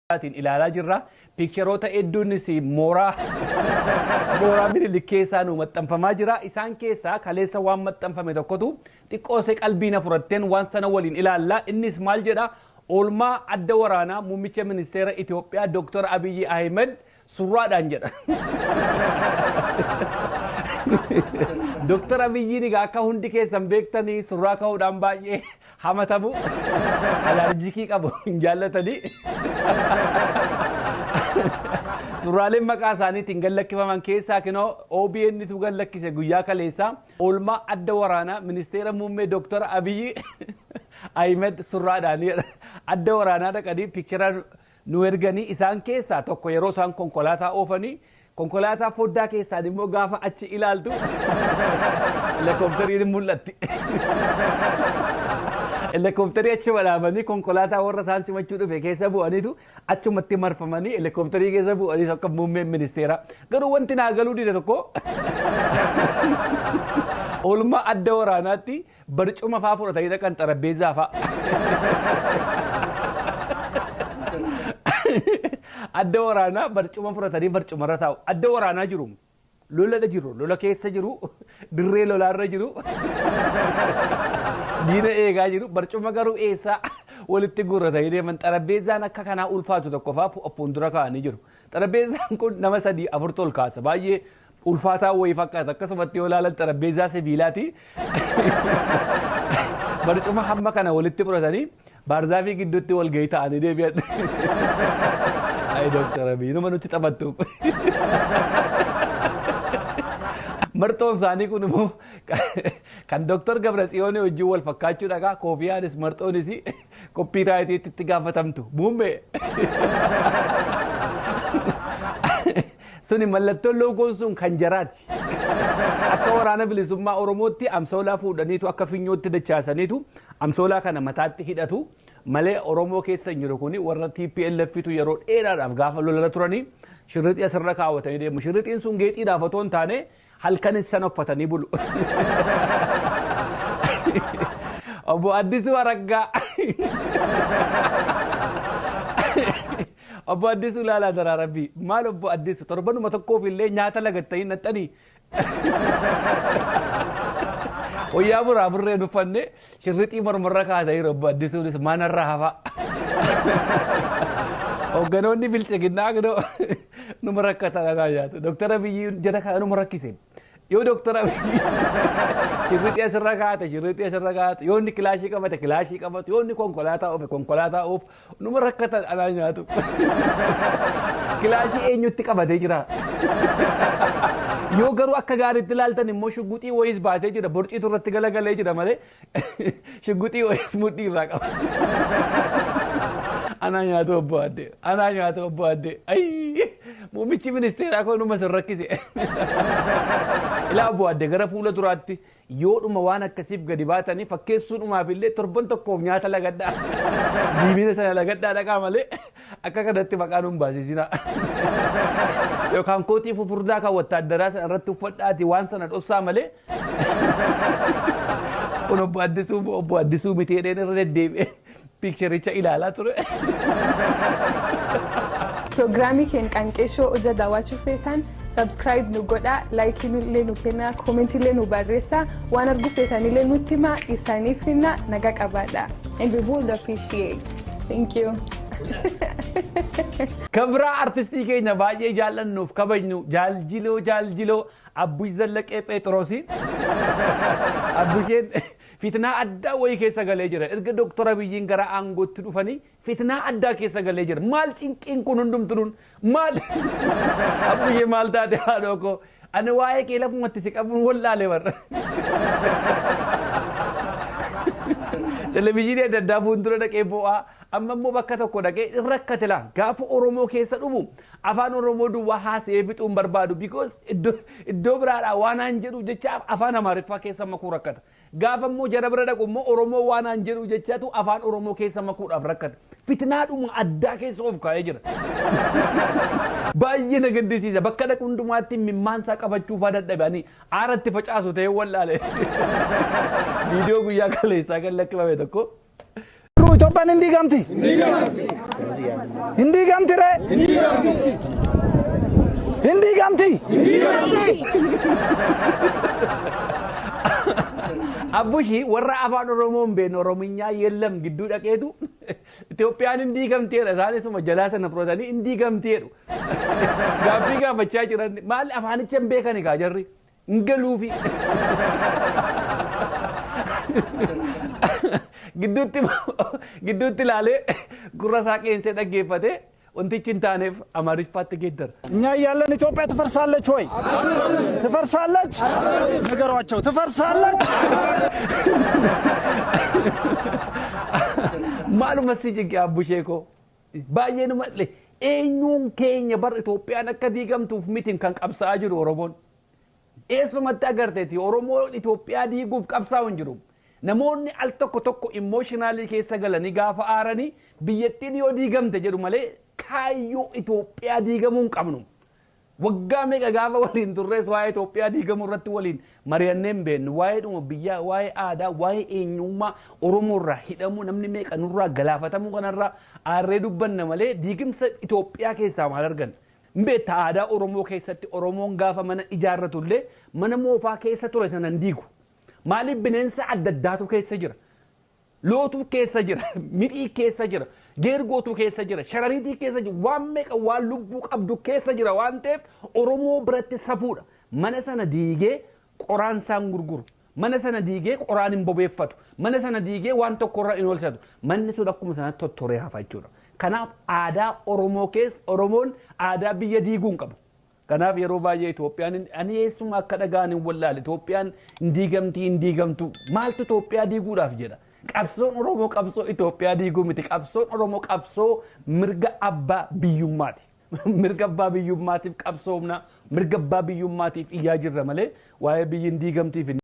Addaatiin ilaalaa jirra. Piikcharoota hedduunis mooraa Minilik keessaa nu maxxanfamaa jira. Isaan keessaa kaleessa waan maxxanfame tokkotu xiqqoosee qalbii na furatteen waan sana waliin ilaalla. Innis maal jedha? Oolmaa adda waraanaa muummicha ministeera Itoophiyaa Dr. Abiyyi Ahmed surraadhaan jedha. Dr. Abiyyiin egaa akka hundi keessan beektanii surraa ka'uudhaan baay'ee hamatamu. Alaarjikii qabu, hin jaallatanii. Surraaleen maqaa isaaniitiin gallakkifaman keessaa kinoo OBN tu gallakkise guyyaa kaleessaa. Oolmaa adda waraanaa ministeera muummee Dr. Abiyyi Ahmed surraadhaan adda waraanaa dhaqanii piikchara nu erganii, isaan keessaa tokko yeroo isaan konkolaataa oofanii, konkolaataa foddaa keessaan immoo gaafa achi ilaaltu helikooптariin mul'atti. Helikoophtarii achi badhaafanii, konkolaataa warra isaan simachuu dhufe keessa bu'aniitu achumatti marfamanii helikoophtarii keessa bu'anii akka muummeen ministeera. Garuu wanti naa galuu dide tokko, oolmaa adda waraanaatti barcuma faa fudhatanii dhaqan, xarabbeezaa faa. Adda waraanaa barcuma fudhatanii barcumarra taa'u. Adda waraanaa jiru. Lola jiru. Lola keessa jiru. Dirree lolaarra jiru. Diina eegaa jiru. Barcuma garuu eessaa walitti guurratanii deeman? Xarabbeezaan akka kanaa ulfaatu tokko faa fuuldura kaa'anii jiru. Xarabbeezaan kun nama sadii afurtu ol kaasa. Baay'ee ulfaataa wayii fakkaata. Akkasumatti yoo ilaalan xarabbeezaa sibiilaati. Barcuma hamma kana walitti fudhatanii baarzaafii gidduutti wal gahii ta'anii deebi'an. Ayi Dooktar Abiy, numa nutti taphattu. Marxoon isaanii kun immoo kan Dooktar Gabratsiyoonii wajjin wal fakkaachuu dhagaa, koofiyaanis marxoonis copyrightiitti itti gaafatamtu. Muummee. Suni mallattoon loogoon sun kan jaraati. Akka Waraana Bilisummaa Oromootti amsoolaa fuudhaniitu akka finyootti dachaasaniitu amsoolaa kana mataatti hidhatu malee Oromoo keessa hin jiru. Kuni warra TPLFtu yeroo dheeraadhaaf gaafa lola turanii shirrixii asirra kaawwatanii deemu. Shirrixiin sun geexiidhaaf otoo hin taane halkan sana uffatanii bulu. Obbo Addisuu Araggaa. Obbo Addisuu ilaalaa daraa rabbii. Maal obbo Addisuu, torbanuma tokkoof illee nyaata lagattanii naxxanii? Wayyaa buraa burreen uffanne shirrixii mormarra kaasanii, obbo Addisuunis manarra hafa. Hoogganoonni bilchiginnaa kunoo numa rakkatan anaa nyaatu. Dooktar Abiyyi jara kana numa rakkise. Yoo Dooktar Abiyyi shirrixii asirra kaa'ate, shirrixii asirra kaa'ate, yoo inni kilaashii qabate, kilaashii qabatu, yoo inni konkolaataa oofe, konkolaataa oofu, numa rakkatan anaa nyaatu. Kilaashii eenyutti qabatee jira? Yoo garuu akka gaariitti ilaaltan immoo shugguxii wayiis baatee jira. Borciitu irratti galagalee jira malee shugguxii wayiis mudhii irraa qaba. Anaa nyaatu obbo Addee. Anaa nyaatu obbo Addee. Ayii! Muummichi ministeeraa kun numa sin rakkise. Ilaa obbo Addee, gara fuula duraatti yoodhuma waan akkasiif gadi baatanii fakkeessuudhumaaf illee torban tokkoof nyaata lagadhaa. Diimina sana lagadhaa dhaqaa malee akka kanatti maqaa nuun baasisina. Yookaan kootii fufurdaa kan wattaaddaraa sana irratti uffadhaati waan sana dhossaa malee. Kun obbo Addisuu, obbo Addisuu miti jedheen irra deddeebi'ee piikchericha ilaalaa ture. Piroogiraamii keenya Qanqeeshoo hojii daawwachuu feetan subscribe nu godhaa, likeii illee nu kennaa, commentii illee nu barreessaa, waan arguu feetanillee nutti himaa, isaaniif hinna nagaa qabaadha. And we would appreciate. Thank you. Kan biraa artistii keenya baay'ee jaallannuuf kabajnu, Jaaljiloo Jaaljiloo Abbush Zallaqee Phexroosii. Abbusheen fitnaa addaa wayii keessa galee jira. Erga Dooktar Abiyyiin gara aangootti dhufanii fitnaa addaa keessa galee jira. Maal cinqiin kun hundumtuun maal? Abbushee, maal taate haadhoo koo? Ani waa'ee kee lafumatti si qabuun wallaale barra. Televizyiinii adda addaa fuuldura dhaqee bo'aa, amma immoo bakka tokko dhaqee rakkate laa. Gaafa Oromoo keessa dhufu afaan Oromoo duwwaa haasa'ee fixuun barbaadu, because iddoo biraadhaa waan aan jedhu jecha afaan Amaariffaa keessa makuu rakkata. Gaafa immoo jara bira dhaqu immoo Oromoo waan aan jedhu jechatu afaan Oromoo keessa makuudhaaf rakkata. Fitnaadhuma addaa keessa of kaa'ee jira. Baay'ee na gaddisiisa. Bakka dhaqu hundumaatti mimmaansaa qabachuufaa dadhabe. Ani aaratti facaasu ta'ee wallaale. Viidiyoo guyyaa kaleessaa kan lakkifame tokko. Itoophiyaan hin diigamti. Hin diigamti ree? Hin diigamti? Abbushii warra afaan Oromoo hin beekne Orominyaa yeellam gidduu dhaqeetu Itoophiyaan hin diigamteedha. Isaanisuma jalaa sana fudhatanii hin diigamteedhu. Gaaffii gaafachaa jiran maal afaanicha hin beekan egaa jarri hin galuufi. Gidduutti ilaalee gurra isaa qeensee dhaggeeffatee wantichi hin taaneef Amaariffaatti geeddara. እኛ እያለን ኢትዮጵያ ትፈርሳለች ወይ? ትፈርሳለች? ንገሯቸው፣ ትፈርሳለች። Maaluma si cinqe abbushee koo baay'ee numa eenyuun keenya bar Itoophiyaan akka diigamtuuf mitiin kan qabsaa'aa jiru Oromoon. Eessumatti agarteeti Oromoon Itoophiyaa diiguuf qabsaa'u hin jiru. Namoonni al tokko tokko immooshinaalii keessa galanii gaafa aaranii biyyattiin yoo diigamte jedhu malee kaayyoo Itoophiyaa diigamuu hin qabnu. Waggaa meeqa gaafa waliin turres waa'ee Itoophiyaa diigamuu irratti waliin mari'annee hin beeknu. Waa'ee dhuma biyyaa, waa'ee aadaa, waa'ee eenyummaa Oromoo irraa hidhamuu namni meeqa nurraa galaafatamuu kanarraa aarree dubbanna malee diigimsa Itoophiyaa keessaa maal arganna? Hin beekta aadaa Oromoo keessatti Oromoon gaafa mana ijaarratullee mana moofaa keessa ture sana hin diigu. Maaliif bineensa adda addaatu keessa jira? Lootuu keessa jira, midhii keessa jira, geergootu keessa jira, sharariitii keessa jira, waan meeqa waan lubbuu qabdu keessa jira waan ta'eef Oromoo biratti safuudha. Mana sana diigee qoraan isaan gurguru. Mana sana diigee qoraan hin bobeeffatu. Mana sana diigee waan tokkorra hin oolchatu. Manni sun akkuma sanatti tottoree hafa jechuudha. Kanaaf aadaa Oromoo keessa Oromoon aadaa biyya diiguu hin qabu. Kanaaf yeroo baay'ee Itoophiyaan ani eessuma akka dhagaan hin wallaale Itoophiyaan hin diigamti hin diigamtu maaltu Itoophiyaa diiguudhaaf jedha. Qabsoon Oromoo qabsoo Itoophiyaa diiguu miti. Qabsoon Oromoo qabsoo mirga abbaa biyyummaati. Mirga abbaa biyyummaatiif qabsoomna. Mirga abbaa biyyummaatiif iyyaa jirra malee waa'ee biyyi hin diigamtiif hin